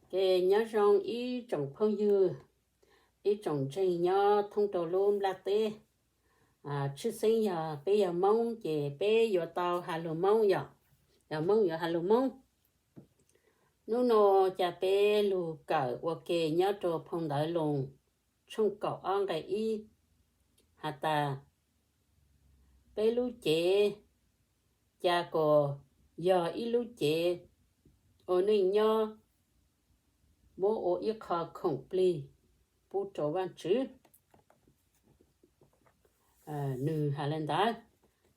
Ces nyob zoo ib tsoom phooj ywg, ib tsoom ntseeg nyob thoob rau lub nplaj teb. Tshwj xeeb yog peb yog Hmoob ces peb yuav tau has lus Hmoob yom, yog Hmoob yuav has lus Hmoob. Hnub no cas peb lug kawm ua ke nyob rau phau Ntawv Loos tshooj kaum ob nqe ib has tas, peb lub cev cas kom yog ib lub cev ua neej nyob, muab ua ib qho khoom plig pub rau Vaajtswv. Nwg has le ntawd,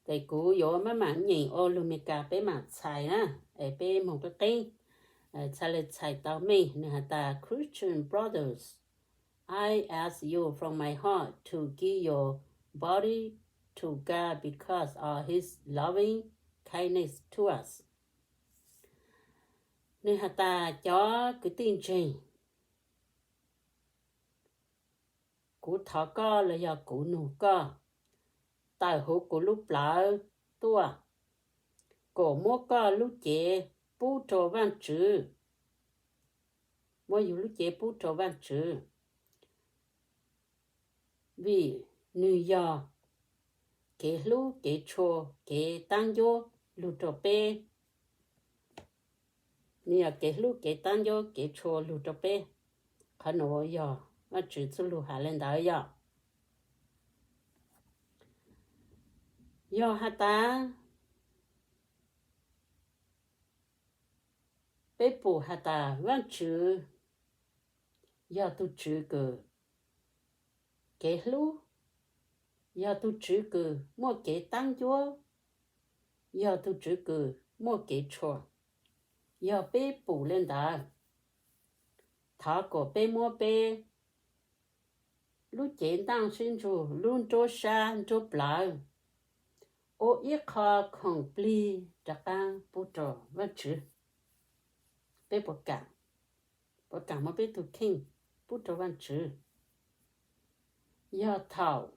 ces kuv yuav maj mam nyeem ua lug Meskas peb mam txhais na, es peb moog qeeb qeeb, txhais le txhais tau meej. Nwg has tas, Christian brothers, I ask you from my heart to give your body to God because of His loving kindness to us. Nwg has tas, cov kwv tij ntseeg, kuv thov koj los yog kuv nug koj, tawm huv kuv lub plawv tuaj, kom muab koj lub cev pub rau Vaajtswv, muab yug lub cev pub rau Vaajtswv, vim nwg yog kev hlub kev tshua kev taab ncuab lug rau peb. Nwg yog kev hlub kev taab ncuab kev tshua lug rau peb. Qhov nuav yog Vaajtswv txuj lug has le ntawd yog, yog has tas peb pum has tas Vaajtswv yog tug tswv kws kev hlub, yog tug tswv kws muaj kev taab ncuab, yog tug tswv kws muaj kev tshua. Yog peb pum le ntawd, thov kom peb muab peb lub cev ntaaj sib ntsug, lub nruab sab nruab plawv ua ib qho khoom plig rov qaab pub rau Vaajtswv. Peb puas kaam, puas kaam muab peb tug kheej pub rau Vaajtswv? Yog thaum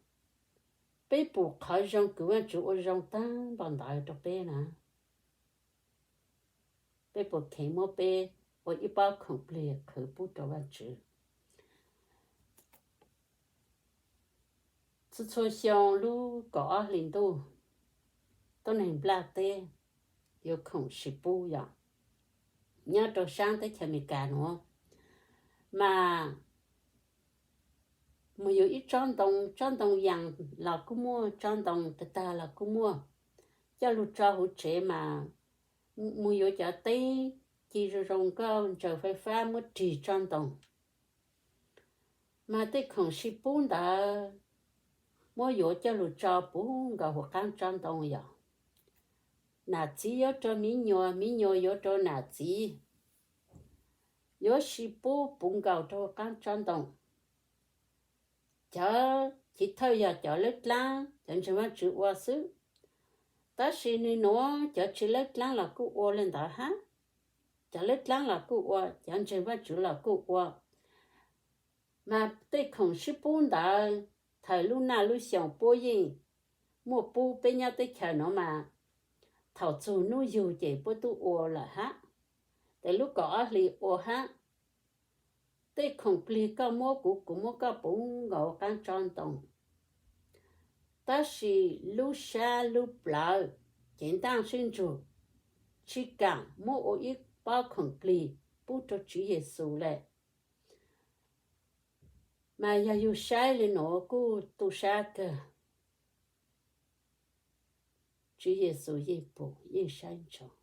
peb pum qhov zoo kws Vaajtswv ua zoo taag npaum ntawd rau peb na, peb puas kheev muab peb ua ib pob khoom plig qhwv pub rau Vaajtswv? Txhua txhua xyoo lub kaum ob hli ntuj, tuab neeg nplaj teb yuav khoom sib pub yom. Nyob rau saab teb chaws Amelikas nuav mas mus yuav ib tsob ntoo, tsob ntoo yaas los kuj muaj, tsob ntoo tag tag los kuj muaj. Coj lug tso huv tsev mas mus yuav cov teb ci zoo zoo nkauj ntsaws fais fab muab rig tsob ntoo. Mas tej khoom sib pub ntawd muab yuav coj lug tso puv nkaus huv qaab tsob ntoo yom. Nam txiv yuav rau mi nyuas, mi nyuas yuav rau nam txiv, yuav sib pub puv nkaus rau huv qaab tsob ntoo. Cov chiv thawj yog cov leej dlaab, cov ntseeg Vaajtswv ua xwb. Tab sis nwg nuav cov tsi leej dlaab los kuj ua le ntawd hab. Cov leej dlaab los kuj ua, cov ntseeg Vaajtswv los kuj ua. Mas tej khoom sib pub ntawd, thaum lub naj lub xyoo puab yeej muaj pub peb nyob teb chaws nuav mas, thaum txug nub yug ces puab tub ua lawm hab. Tes lub kaum ob hli ua hab. Tej khoom plig koj muab kuv, kuv muab koj puv nkaus huv qaab tsob ntoo. Tab sis lub sab lub plawv, cev ntaaj sib ntsug, tsi kaam muab ua ib pob khoom plig pub rau Tswv Yexus le. Mas yog yug saib le nuav kuj tu sab kawg. Tswv Yexus yeej pum yeej saib ntsoov,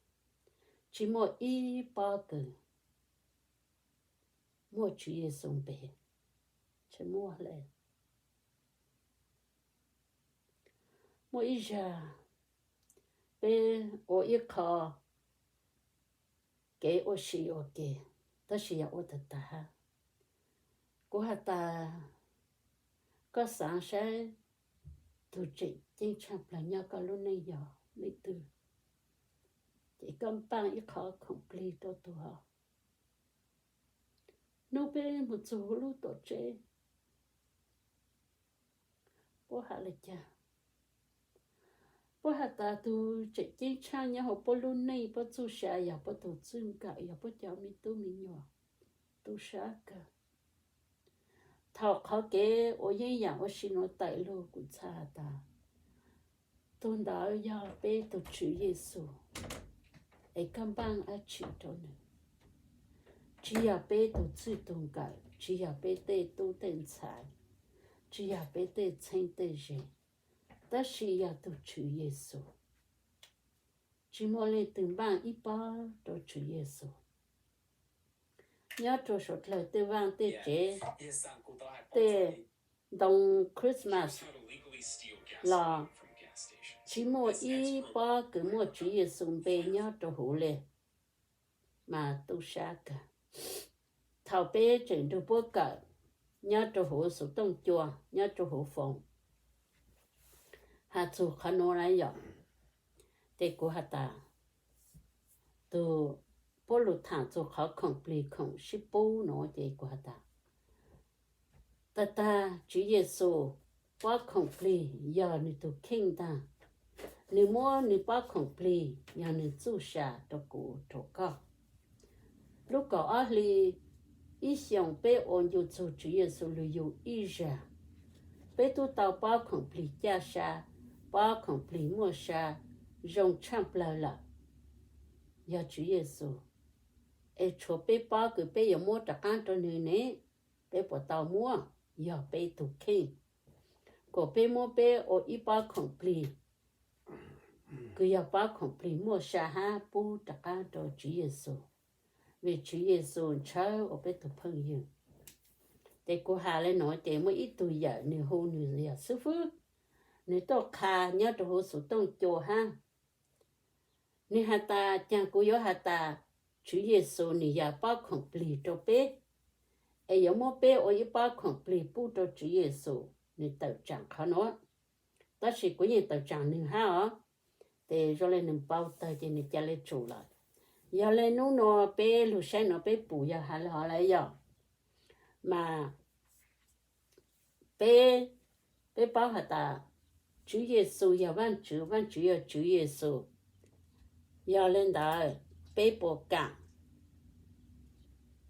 tsi muaj ib pob kws muaj Tswv Yexus npe, tsi muaj le. Muaj ib zag peb ua ib qho kev ua si ua ke, tab sis yog ua tag tag hab. Kuv has tas, koj xaav saib tug tseem ceeb tshaaj plawg nyob koj lub neej yog leej twg, ces koj npaaj ib qho khoom plig rau tug hov. Nub peb moog txug huv lub tuam tsev, puab has le caag? Puab has tas tug tseem ceeb tshaaj nyob huv puab lub neej, puab txuj sa yog puab tug txwj nkawm, yog puab cov me tub me nyuam. tu sab kawg. Thaum qhov kev ua yeeb yam ua si nuav tawm lug kuv txhais has tas, tug ntawd yog peb tug Tswv Yexus, es koj npaaj dlaab tsi rua nwg? Tsi yog peb tug txwj tug nkawm, tsi yog peb tej tub tej ntxhais, tsi yog peb tej txheeb tej ze, tab sis yog tug Tswv Yexus. Tsi muaj leej twg npaaj ib pob rua Tswv Yexus. Nyob rua suav dlawg tej vaaj tej tsev, tej ntoo Christmas los tsi muaj ib pob kws muaj Tswv Yexus npe nyob rua huv le, mas tu sab kawg. Thaum peb tseem nrug puab kawm nyob rua huv xuv tooj cua, nyob rua huv foos, has txug qhov nuav na yom, ces kuv has tas, tug puab lug thaam txug qhov khoom plig khoom sib pub nuav ces kuv has tas, tag tag Tswv Yexus pob khoom plig yog nwg tug kheej ntag. Nwg muab nwg pob khoom plig yog nwg txuj sa rua kuv rua koj. Lub kaum ob hli ib xyoos peb ua ncu txug Tswv Yexus lug yug ib zag, peb tub tau pob khoom plig caj sa, pob khoom plig muaj sa zoo tshaaj plawg lawm, yog Tswv Yexus. Es tshuav peb pob kws peb yuav muab rov qaab rua nwg ne, peb puas tau muab? Yog peb tug kheej, kuas peb muab peb ua ib pob khoom plig kws yog pob khoom plig muaj sa hab pub rov qaab rua Tswv Yexus, vim Tswv Yexus ntshaw ua peb tug phooj ywg. Ces kuv has le nuav ces muaj ib tug yawm nwg hu nwg yog xib fwb, nwg tuaj qha nyob rua huv xuv tooj cua hab. Nwg has tas, caag kuv yuav has tas Tswv Yexus nwg yog pob khoom plig rua peb, es yuav muab peb ua ib pob khoom plig pub rua Tswv Yexus, nwg tawm tsaam qhov nuav. Tab sis kuv yeej tawm tsaam nwg hab os. Ces zoo le nwg npau tawg ces nwg ca le tsum lawm. Yog le nub nua peb lug saib nuav peb pum yog has le hov lawm yog, mas peb, peb paub has tas Tswv Yexus yog Vaajtswv, Vaajtswv yog Tswv Yexus. Yog le ntawd peb puas kaam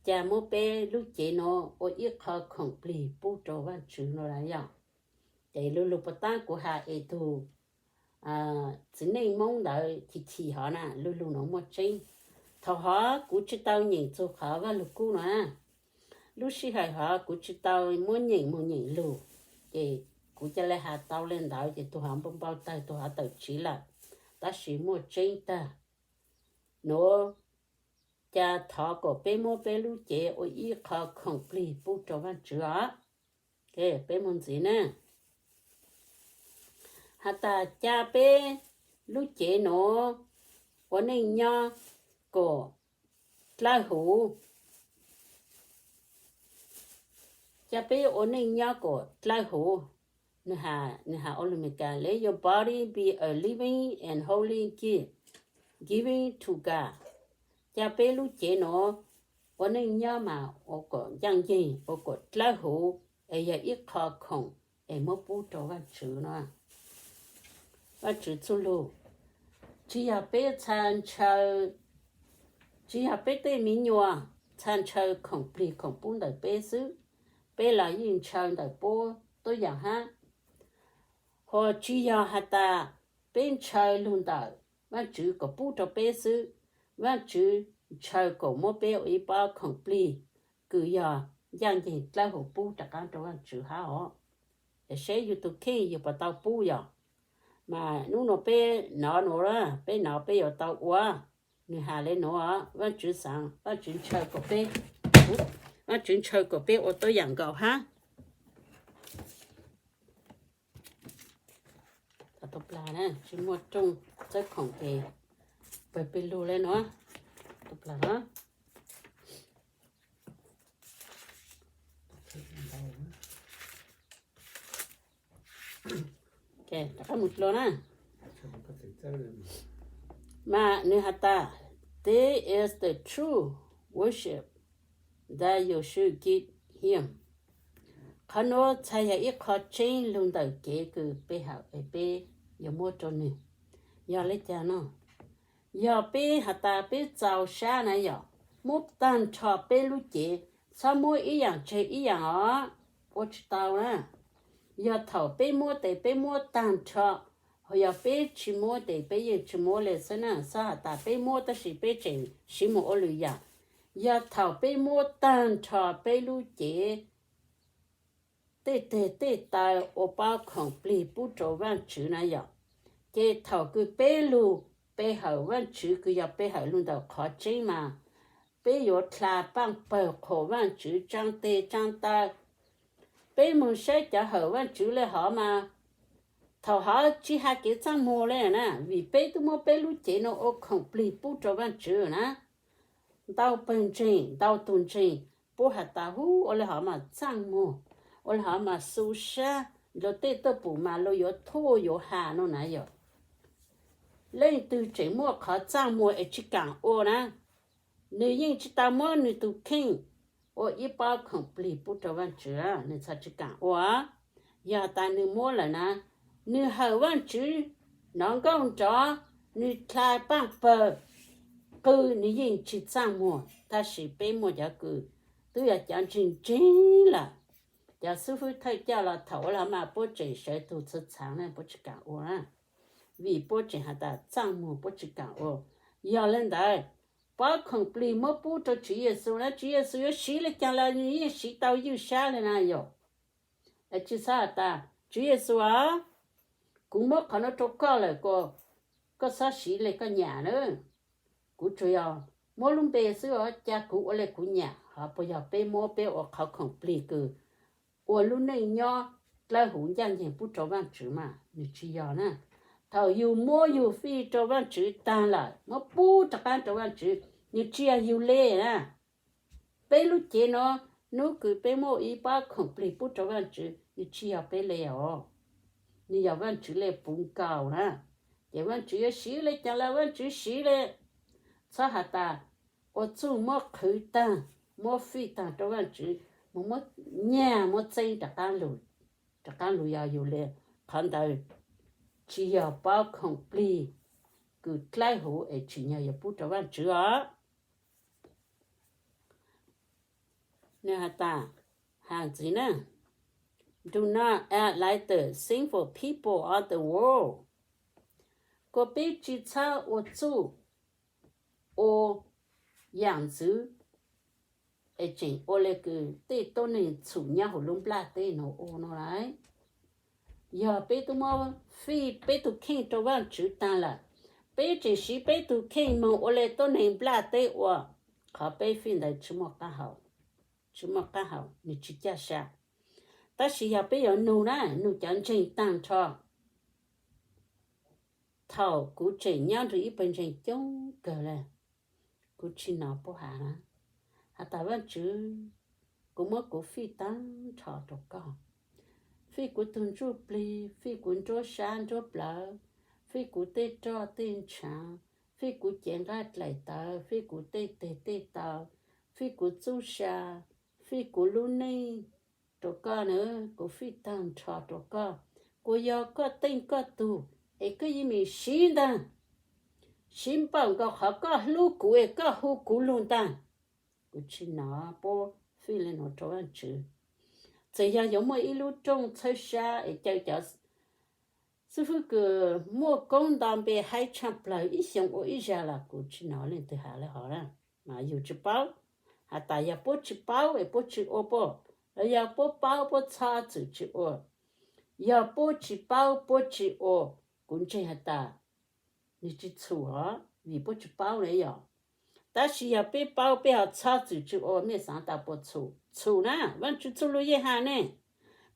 ca muab peb lub cev nuav ua ib qho khoom plig pub rua Vaajtswv nuav lawm yog? Ces lu lug puas taab kuv has es tug txiv neej Moob ntawd chim chim hov na, lu lug nuav muaj tseeb. Thaum hov kuv tsi tau nyeem txug qhov Vaaj Lug Kub nuav na, lub sij hawm hov kuv tsi tau muab nyeem moog nyeem lug, ces kuv ca le has tau le ntawd ces tug hov npau npau tawg, tug hov tawm tsiv lawm, tab sis muaj tseeb tag. Nuav ca thov kom peb muab peb lub cev ua ib qho khoom plig pub rua Vaajtswv os. Peb moog ntxiv na. Has tas ca peb lub cev nuav ua neej nyob kom dlawb huv. Ca peb ua neej nyob kom dlawb huv. Nwg has ua lug Meskas, let your body be a living and holy gift, giving to God. Ca peb lub cev nuav ua neej nyob mas ua kom ncaaj nceeg, ua kom dlawb huv, es yog ib qho khoom es muab pub rua Vaajtswv nuav. Vaajtswv txuj lug, tsi yog peb txha ntshaw, tsi yog peb tej mi nyuas txha ntshaw khoom plig khoom pub ntawm peb xwb, peb los yeej ntshaw ntawm puab tuab yaam hab. Ho tsi yog has tas peb ntshaw lug ntawm Vaajtswv kom pub rua peb xwb, Vaajtswv ntshaw kom muab peb ua ib pob khoom plig kws yog ncaaj nceeg dlawb huv pub rov qaab rua Vaajtswv hab os. Es seb yug tug kheej yug puas tau pub yog. Mas nub nua peb nov nua, peb nov peb yuav tau ua. Nwg has le nuav, Vaajtswv xaav, Vaajtswv ntshaw kom peb, Vaajtswv ntshaw kom peb ua tuab yaam nkaus hab. Tau plag na, tsi muaj rooj txawb khoom ces pawg peg lug le nuav. Tau plag. Rov qab mus dlua na. Mas nwg has tas, this is the true worship that you should give him. Qhov nuav txhad yog ib qho tseeb lug ntawm kev kws peb hawm es peb yuav muab rua nwg. Yog le caag no? Yog peb has tas peb txaus sab na yog, muab taag nrho peb lub cev Txhob muab ib yaam tseg ib yaam os, ua tsis tau na. Yog thaum peb muab tes peb muab taag nrho, ho yog peb tsis muab tes peb yeej tsis muab le xwb na. Txhob has tas peb muab tab sis peb tseem siv mus ua lwm yaam. Yog thaum peb muab taag nrho peb lub cev tej teg tej taw ua paub khoom plig pub rau Vaajtswv na yom, ces thaum kws peb lug pe hawm Vaajtswv kws yog pe hawm lug ntawm qhov tseeb mas peb yuav dlha paaj pawg qhuas Vaajtswv tsaa teg tsaa taw. Peb moog saib cov hawm Vaajtswv le hov mas thaum hov tsis has kev txaaj muag le na, vim peb tub muab peb lub cev nuav ua khoom plig pub rau Vaajtswv na. Ntau pawg ntseeg, ntau tug ntseeg puab has tas, hub, ua le hov mas txaaj muag, ua le hov mas xu sab, luag tej tuaj pum mas luag yuav thuj yuav has no na yom. Leej twg tseem muaj qhov txaaj muag es tsis kaam ua na, nwg yeej tsis tau muab nwg tug kheej ua ib paub khoom plig pub rau Vaajtswv, nwg txhad tsis kaam ua. Yog tas nwg muab lawm na, nwg hawm Vaajtswv nov nkauj nrov, nwg dlha paaj pawg qw, nwg yeej tsis txaaj muag. Tab sis peb muaj cov kws twb yog cov ntseeg ntseeg lawm, cov xib fwb thawj coj los thaum ua le hov mas puab tseem sawv tug txhawv txhaav na, puab tsis kaam ua na, vim puab tseem has tas txaaj muag puab tsis kaam ua. Yog le ntawd, paub khoom plig muab pub rau Tswv Yexus na, Tswv Yexus yuav siv le caag los nwg yeej siv tau ywj sab le na yom. Tsis txhob has tas, Tswv Yexus aw, kuv muab qhov nuav rau koj lawm, koj txhob siv le koj nyam na. Kuv tsuas yog muab lub npe xwb os, ca kuv ua le kuv nyam. Hov puas yog peb muab peb ua qhov khoom plig kws ua lub neej nyob dlawb huv ncaaj nceeg pub rau Vaajtswv mas? Nwg tsis yog na. Thaum yug muab yug fij rau Vaajtswv taag lawm, muab pub rov qaab rau Vaajtswv, nwg tsis yog yug le na. Peb lub cev nuav, nub kws peb muab ib paub khoom plig pub rau Vaajtswv, nwg tsis yog peb le os, nwg yog Vaajtswv le puv nkaus na. Ces Vaajtswv yuav siv le caag los Vaajtswv siv le. Txhob has tas ua txuj muab qhwv taag, muab fij taag rau Vaajtswv, mus muab nyag muab txeeb rov qaab lug yog yug le. Qhov ntawd tsis yog paub khoom plig kws dlawb huv es tsim nyog yuav pub rau Vaajtswv os. Nwg has tas, has ntxiv na, do not act like the sinful people of the world. Kuas peb tsis txhob ua txuj ua yaam ntxwv es tseem ua le kws tej tuab neeg txhum nyob huv lub nplaj teb nuav ua no lawm. Yog peb tub muab fij peb tug kheej rau Vaajtswv taag lawm, peb tseem siv peb tug kheej moog ua le tuab neeg nplaj teb ua, qhov peb fij ntawd tsis muaj qaab hau, nwg tsis caj sa. Tab sis yog peb yuav nug na, nug cov ntseeg taag nrho, thaum kuv tseem nyob nrug ib pawg ntseeg coob kawg le, kuv tsis nov puab has na, has tas, Vaajtswv, kuv muab kuv fij taag nrho rua koj, fij kuv tug ntsuj plig, fij kuv nruab sab nruab plawv, fij kuv tej roj tej ntshaav, fij kuv cev nqaij dlaim tawv, fij kuv tej teg tej taw, fij kuv txuj sa, fij kuv lub neej rua koj na, kuv fij taag nrho rua koj. Kuas yog koj teej koj tug, es koj yeej meem siv ntag, siv npaum nkaus qhov koj hlub kuv es koj hu kuv lug ntag. Kuv tsis nov puab fij le nuav rua Vaajtswv. Txawm yog yuav muaj ib lub rooj txhawb sab es caw cov xib fwb kws muaj koob nto npe haib tshaaj plawg ib xyoo ua ib zag los kuv tsis nov leej twg has le hov na. Mas yug tsis paub, has tas yog puab tsis paub es puab tsis ua puab, los yog puab paub puab txhob txwm tsis ua. Yog puab tsis paub puab tsis ua, kuv ntseeg has tas nwg tsis txhum os, vim puab tsis paub le yom. Tab sis yog peb paub peb ho txhob txwm tsis ua, mej xaav tas puas txhum? Txhum na, Vaajtswv txuj lug yeej has ne,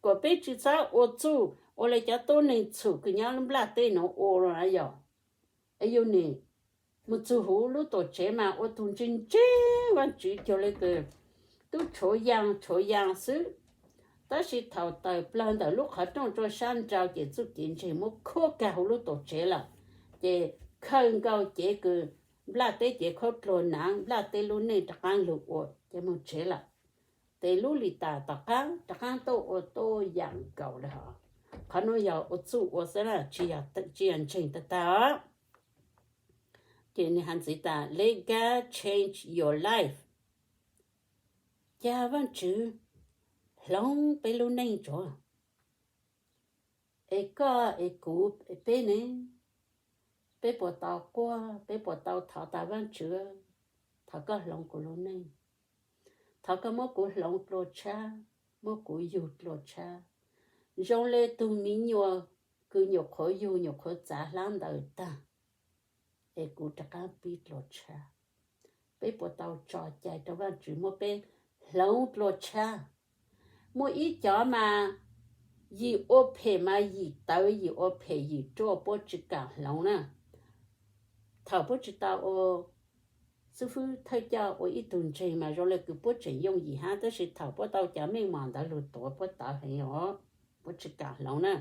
kuas peb tsis txhob ua txuj ua le cov tuab neeg txhum kws nyob lub nplaj teb nuav ua no na yom. Es yug nim mus txug huv lub tuam tsev mas ua tug ntseeg ntseeg Vaajtswv cuag le kws tub tshuav yaa tshuav yaa xwb. Tab sis thaum tawm plawg ntawm lub qhov rooj rua sab nrau ces txuj kev ntseeg muab khuab kag huv lub tuam tsev lawm, ces khawm nkaus cev kws nplaj teb cev khaub dluag naav, nplaj teb lub neej rov qaab lug ua ces moog tsev lawm. Ces lub lis tas tom qaab rov qaab tuaj ua tuab yaam nkaus le hov. Qhov nuav yog ua txuj ua xwb na, tsis yog ntseeg tag tag os. Ces nwg has ntxiv tas, let God change your life. Cas Vaajtswv hloov peb lub neej tsuav? Es koj es kuv peb ne, peb puas tau quaj, peb puas tau thov tas Vaajtswv, thov koj hloov kuv lub neej, thov koj muab kuv hloov dlua tshab, muab kuv yug dlua tshab, zoo le tug miv nyuas kws nyuam qhuav yug nyuam qhuav txav hlab ntawd taag, es kuv rov qaab pib dlua tshab. Peb puas tau tso cai rau Vaajtswv muab peb hloov dlua tshab? Muaj ib cov mas yim ua phem mas yim tawv, yim ua phem yim ruaj, puab tsi kaam hloov na. Thaum puab tsi tau ua xib fwb thawj coj ua ib tug ntseeg mas zoo le kws puab tseem yooj yim hab, tab sis thaum puab tau cov meej mom ntawd lug tuav puab tawv heev os, puab tsi kaam hloov na.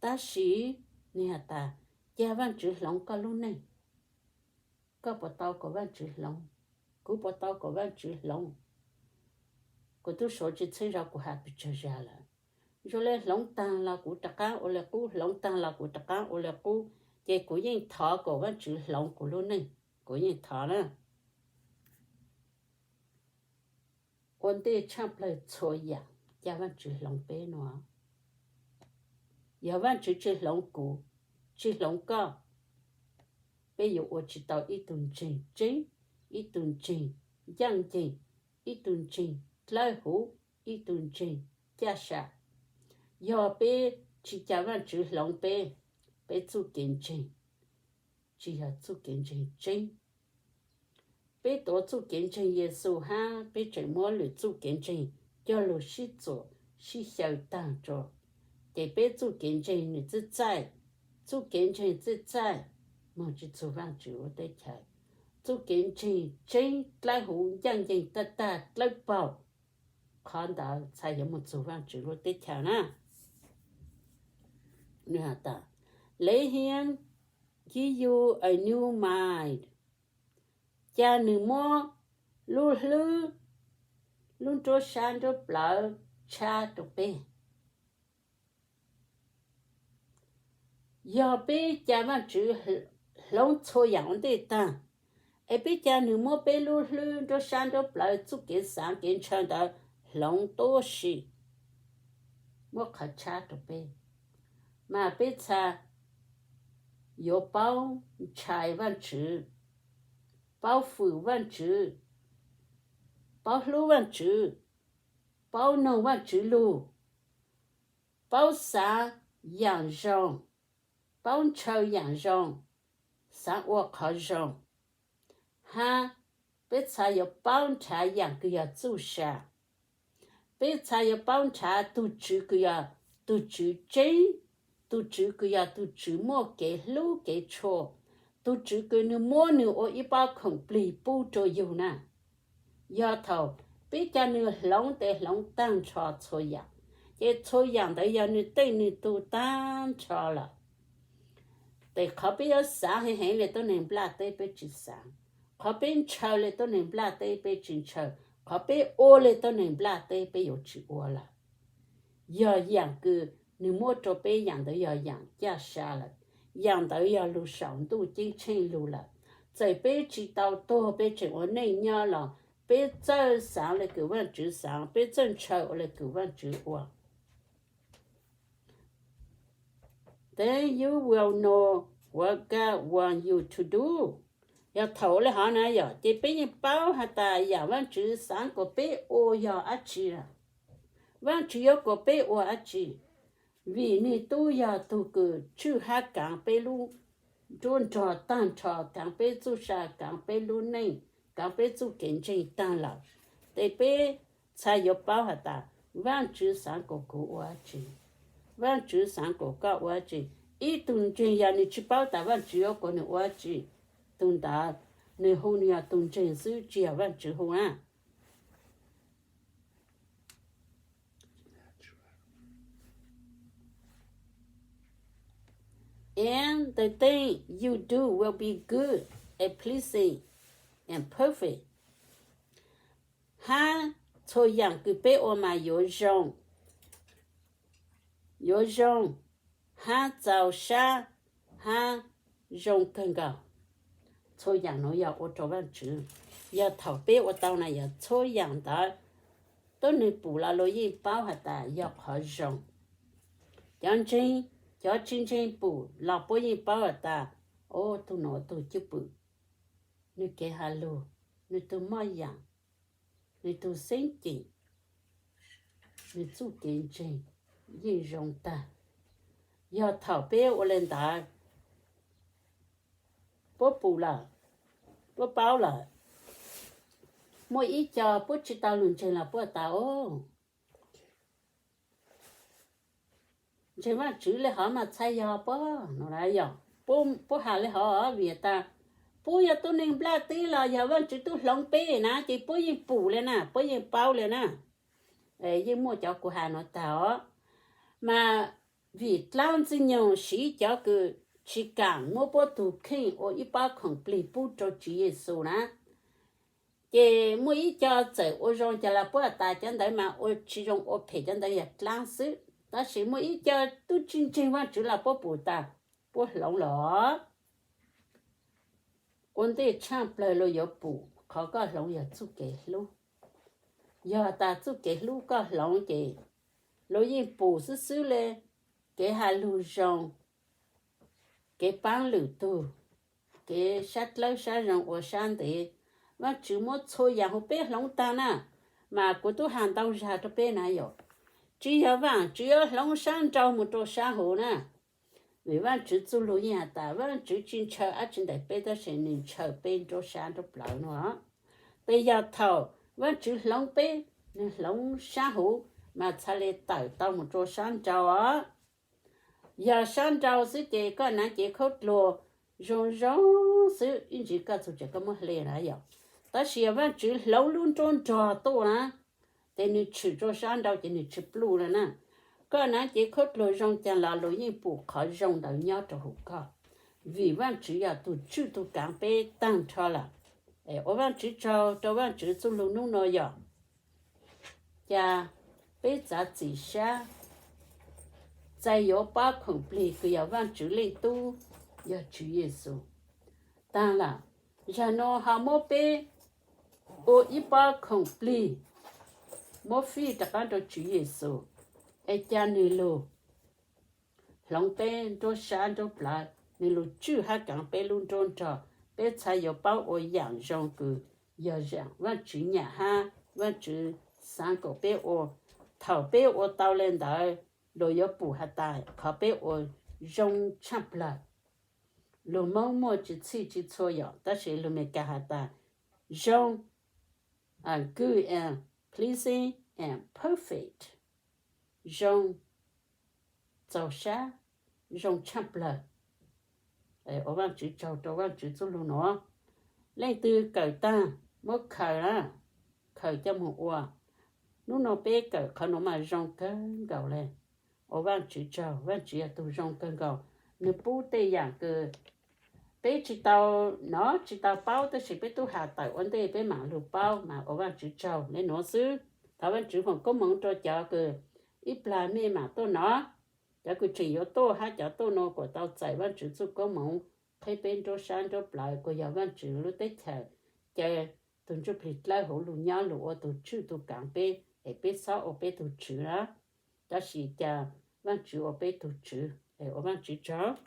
Tab sis nwg has tas, ca Vaajtswv hloov koj lub neej. Koj puas tau kom Vaajtswv hloov? Kuv puas tau kom Vaajtswv hloov? Kuv tub suav tsi txheeb zog kuv has pes tsawg zag lawm. Zoo le hloov taag los kuv rov qaab ua le qub, hloov taag los kuv rov qaab ua le qub, ces kuv yeej thov kom Vaajtswv hloov kuv lub neej, kuv yeej thov na. Ua ntej tshaaj plawg txhua yaam ca Vaajtswv hloov peb nua. Yog Vaajtswv tsi hloov kuv, tsi hloov koj, peb yuav ua tsi tau ib tug ntseeg tseeb, ib tug ntseeg ncaaj nceeg, ib tug ntseeg dlawb huv, ib tug ntseeg caj sam. Yog peb tsi ca Vaajtswv hloov peb, peb txuj kev ntseeg tsi yog txuj kev ntseeg tseeb. Peb tuav txuj kev ntseeg Yexus hab peb tseem muab lwm txuj kev ntseeg coj lug sib txuam sib xyaw taag tso, ces peb txuj kev ntseeg nwg txawj txaij, txuj kev ntseeg txawj txaij moog tsi txug Vaajtswv lub teb chaws. Txuj kev ntseeg tseeb dlawb huv ncaaj nceeg tag tag dlawb paug, qhov ntawd txhad yuav moog txug Vaajtswv lub teb chaws na. Let him give you a new mind. Ca nwg muab lub hlwb, lub nruab sab nruab plawv tshab rua peb. Yog peb ca Vaajtswv hloov txhua yaam ua ntej taag, es peb ca nwg muab peb lub hlwb nruab sab nruab plawv txuj kev xaav kev ntshaw ntawd hloov tuab si, muab qhov tshab rua peb, mas peb txhad yuav paub ntshai Vaajtswv, paub fwm Vaajtswv, paub hlub Vaajtswv, paub noog Vaajtswv lug, paub xaav yaam zoo, paub ntshaw yaam zoo, xaav ua qhov zoo, hab peb txhad yuav paub nrhav yaam kws yog txuj sa. Peb txhad yuav paub nrhav tug Tswv kws yog tug Tswv tseeb, tug Tswv kws yog tug Tswv muaj kev hlub kev tshua, tug Tswv kws nwg muab nwg ua ib pob khoom plig pub rua yug na. Yog thaum peb ca nwg hloov tes hloov taag nrho txhua yaam, ces txhua yaam ntawd yog nwg tej nwg tug taag nrho lawm. Tes qhov peb yuav xaav heev heev le tuab neeg nplaj teb peb tsi xaav, qhov peb ntshaw le tuab neeg nplaj teb peb tsi ntshaw, qhov peb ua le tuab neeg nplaj teb peb yuav tsi ua lawm. Yog yaam kws nwg muab rua peb, yaam ntawd yog yaam caj sa lawm, yaam ntawd yog lug saum ntuj ceeb tsheej lug lawm. Txawm peb tsi tau tuag peb tseem ua neej nyob los peb txawj xaav le kws Vaajtswv xaav, peb txawj ntshaw ua le kws Vaajtswv ua. Then you will know what God want you to do. Yog thaum le hov na yog ces peb yeej paub has tas yaam Vaajtswv xaav kom peb ua yog dab tsi lawm. Vaajtswv yuav kom peb ua dab tsi? Vim nwg tub yog tug kws tswj hab kaav peb lub nruab nrog taag nrho, kaav peb txuj sa, kaav peb lub neej, kaav peb txuj kev ntseeg taag lawm. Tes peb txhad yuav paub has tas Vaajtswv xaav kom kuv ua dab tsi, Vaajtswv xaav kom koj ua dab tsi. Ib tug ntseeg yog nwg tsi paub tas Vaajtswv yuav kom nwg ua dab tsi, tug ntawd nwg hu nwg yog tug ntseeg xwb tsi yog Vaajtswv hu na. And the thing you do will be good and pleasing and perfect. Hab txhua yaam kws peb ua mas yuav zoo, yuav zoo, hab txaus sab, hab zoo kawg nkaus. Txhua yaam nuav yog ua rua Vaajtswv. Yog thaum peb ua tau na yog txhua yaam ntawd tuab neeg pum los luag yeej paub has tas yog qhov zoo. Cov ntseeg, cov tsis ntseeg pum los puab yeej paub has tas, o, tug nuav tug cwj pwm, nwg kev has lug, nwg tug moj yaam, nwg tug xeeb ceem, nwg txuj kev ntseeg yeej zoo tag. Yog thaum peb ua le ntawd, puab pum lawm, puab paub lawm, muaj ib co puab tsis tau lug ntseeg los puab tas, o, ntseeg Vaajtswv le hov mas txhaj yog puab no, yog puab has le hov vim tas puab yog tuab neeg nplaj teb los yog Vaajtswv tub hloov peb na ces puab yeej pum le na, puab yeej paub le na. Yeej muaj cov kuv has nuav tag os. Mas vim dlaab Ntxwg Nyoog siv cov kws tsis kaam muab puab tug kheej ua ib pob khoom plig pub rau Tswv Yexus na, ces muaj ib co txawm ua zoo cas los puab tas cov ntawd mas ua tsis zoo, ua phem, cov ntawd yog dlaab xwb. Tab sis muaj ib co tub tsis ntseeg Vaajtswv los puab pum tas, puab hloov los. Ua ntej tshaaj plawg luag yuav pum qhov koj hloov yog txuj kev hlub. Yog tas txuj kev hlub koj hloov ces luag yeej pum xwb xwb le, kev has lug zoo, kev paab lwm tug, kev sab dlawb sab zoo ua sab ntev. Vaajtswv muab txhua yaam huv peb hloov taag na, mas kuv tub has ntau zag rau peb na yom, tsis yog Vaajtswv yuav hloov sab nrau mus rau sab huv na. Vim Vaajtswv txuj lug yeej has tas Vaajtswv tsis ntshaw dab tsi ntawm peb tab sis nwg ntshaw peb nruab sab nruab plawv no. Tes yog thaum Vaajtswv hloov peb, nwg hloov sab huv mas txhad le tawm tau mus rau sab nrau os. Yog sab nrau xwb ces koj naav cev khaub dluag zoo zoo xwb ib ntsis koj txug tsev koj muab hle na yom. Tab sis yog Vaajtswv hloov lub nruab nrog tuaj na, tes nwg tshwm rua sab nrau ces nwg tsis pluj le na. Koj naav cev khaub dluag zoo caag los luag yeej pum qhov zoo ntawd nyob rau huv koj, vim Vaajtswv yog tug tswj tug kaav peb taag nrho lawm. Ua Vaajtswv tsaug rau Vaajtswv txuj lug nub nua yog ca peb txav txim sab txais yuav pob khoom plig kws yog Vaajtswv Leej Tub, yog Tswv Yexus taag lawm. Zag nua ho muab peb ua ib pob khoom plig muab fij rov qaab rau Tswv Yexus, es ca nwg lug hloov peb nruab sab nruab plawv, nwg lug tswj hab kaav peb lub nruab nrog, peb txhad yuav paub ua yaam zoo kws yog yaam Vaajtswv nyam hab Vaajtswv xaav kuas peb ua. Thaum peb ua tau le ntawd, luag yuav pum has tas qhov peb ua zoo tshaaj plawg. Lug Moob muaj tsis txhij tsis txhua yom, tab sis lug Meskas has tas zoo, good and pleasing and perfect, zoo, txaus sab, zoo tshaaj plawg. Ua Vaajtswv tsaug rau Vaajtswv txuj lug nuav. Leej twg kawm taag muab khaws na, khaws coj moog ua. Nub nua peb kawm qhov nuav mas zoo kawg nkaus le. Ua Vaajtswv tsaug, Vaajtswv yog tug zoo kawg nkaus. Nwg pub tej yaam kws peb tsis tau nov tsis tau paub tab sis peb tub has tawm ua ntej peb maam lug paub mas ua Vaajtswv tsaug le nuav xwb. Thov Vaajtswv foom koob moov rua cov kws ib plag mej maam tuaj nov, cov kws tseem yuav tuaj hab cov tuaj nua kuas tau txais Vaajtswv txuj koob moov qheb peb nruab sab nruab plawv kuas yog Vaajtswv lub teb chaws ca tug ntsuj plig dlawb huv lug nyob lug ua tug tswj tug kaav peb, es peb xob ua peb tug tswv na. Tab sis ca Vaajtswv ua peb tug tswv, es ua Vaajtswv tsaug.